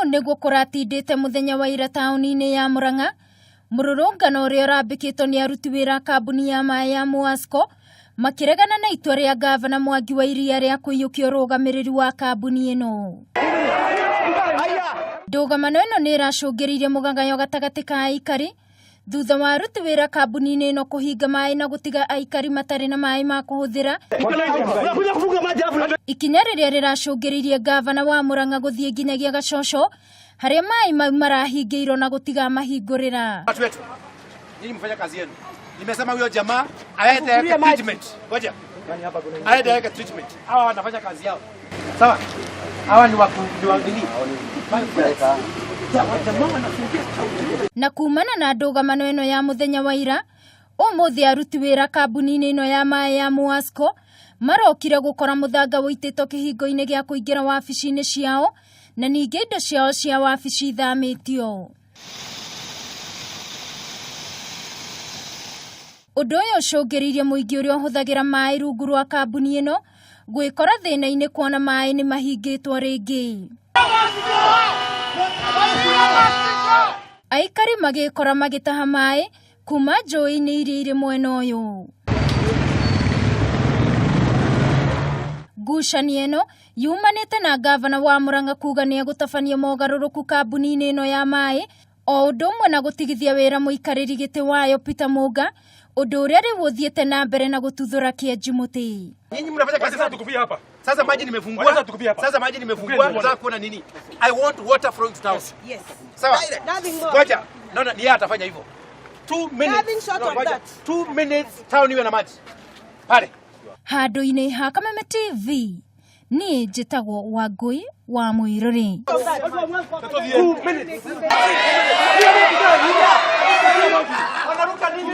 Ũũ nĩguo kũratindĩte mũthenya wa ira taũni-inĩ ya Murang'a, mũrũrũngano ũrĩa ũrambĩkĩtwo nĩ aruti wĩra a kambuni ya maĩ ya Muasco makĩregana na itua rĩa ngavana Mwangi wa Iria rĩa kũiyũkia ũrũgamĩrĩri wa kambuni ĩno. Ndũgamano ĩno nĩ ĩracũngĩrĩirie mũgagayo gatagatĩ ka aikari thutha wa aruti wĩra kambuni-inĩ ĩno kũhinga maĩ na gũtiga aikari matarĩ na maĩ ma kũhũthĩra, ikinya rĩrĩa rĩracũngĩrĩirie ngavana wa Murang'a gũthiĩ nginyagia Gacoco harĩa maĩ mau marahingĩirwo na gũtiga mahingũrĩra. Watu wetu, nyinyi mfanye kazi yenu. Nimesema huyo jamaa aende aweke treatment. Ngoja. Aende aweke treatment. Hawa wanafanya kazi yao. Sawa? Hawa ni waku ni wa nini? Jamaa wanafungia. Na kumana na ndũgamano ĩno ya mũthenya wa ira, ũmũthĩ aruti wĩra kambuni-inĩ ĩno ya maĩ ya Muasco marokire gũkora mũthanga ũitĩtwo kĩhingo-inĩ gĩa kũingĩra wabici-inĩ ciao na ningĩ indo ciao cia wabici ithamĩtio. Ũndũ ũyũ ũcũngĩrĩirie mũingĩ ũrĩa ũhũthagĩra maĩ rungu rwa kambuni ĩno gwĩkora thĩna-inĩ kuona maĩ nĩ mahingĩtwo rĩngĩ. Aikari magĩkora magĩtaha maĩ kuma njũĩ-inĩ iria irĩ mwena ũyũ. Ngucanio ĩno yumanĩte na ngavana wa Murang'a kuga nĩ egũtabania mogarũrũku kambuni-inĩ ĩno ya maĩ o ũndũ ũmwe na gũtigithia wĩra mũikarĩri gĩtĩ wayo Peter Munga, ũndũ ũrĩa rĩu ũthiĩte na mbere na gũtuthũra kĩenji mũtĩ. Nyinyi mnafanya kazi Sasa zenu. tukufia hapa. Sasa maji nimefungua. Wacha tukufie hapa. Sasa maji nimefungua. Tukufie. Nataka kuona nini? I want water flowing to town. Yes. Sawa? Nothing more. Ngoja. Naona ni yeye atafanya hivyo. 2 minutes. Nothing short No, of ngoja. that. 2 minutes town iwe na maji. Pale. Handũ-inĩ ha Kameme TV, niĩ njĩtagwo Wangũi wa Mũirũrĩ. 2 minutes. Wanaruka nini?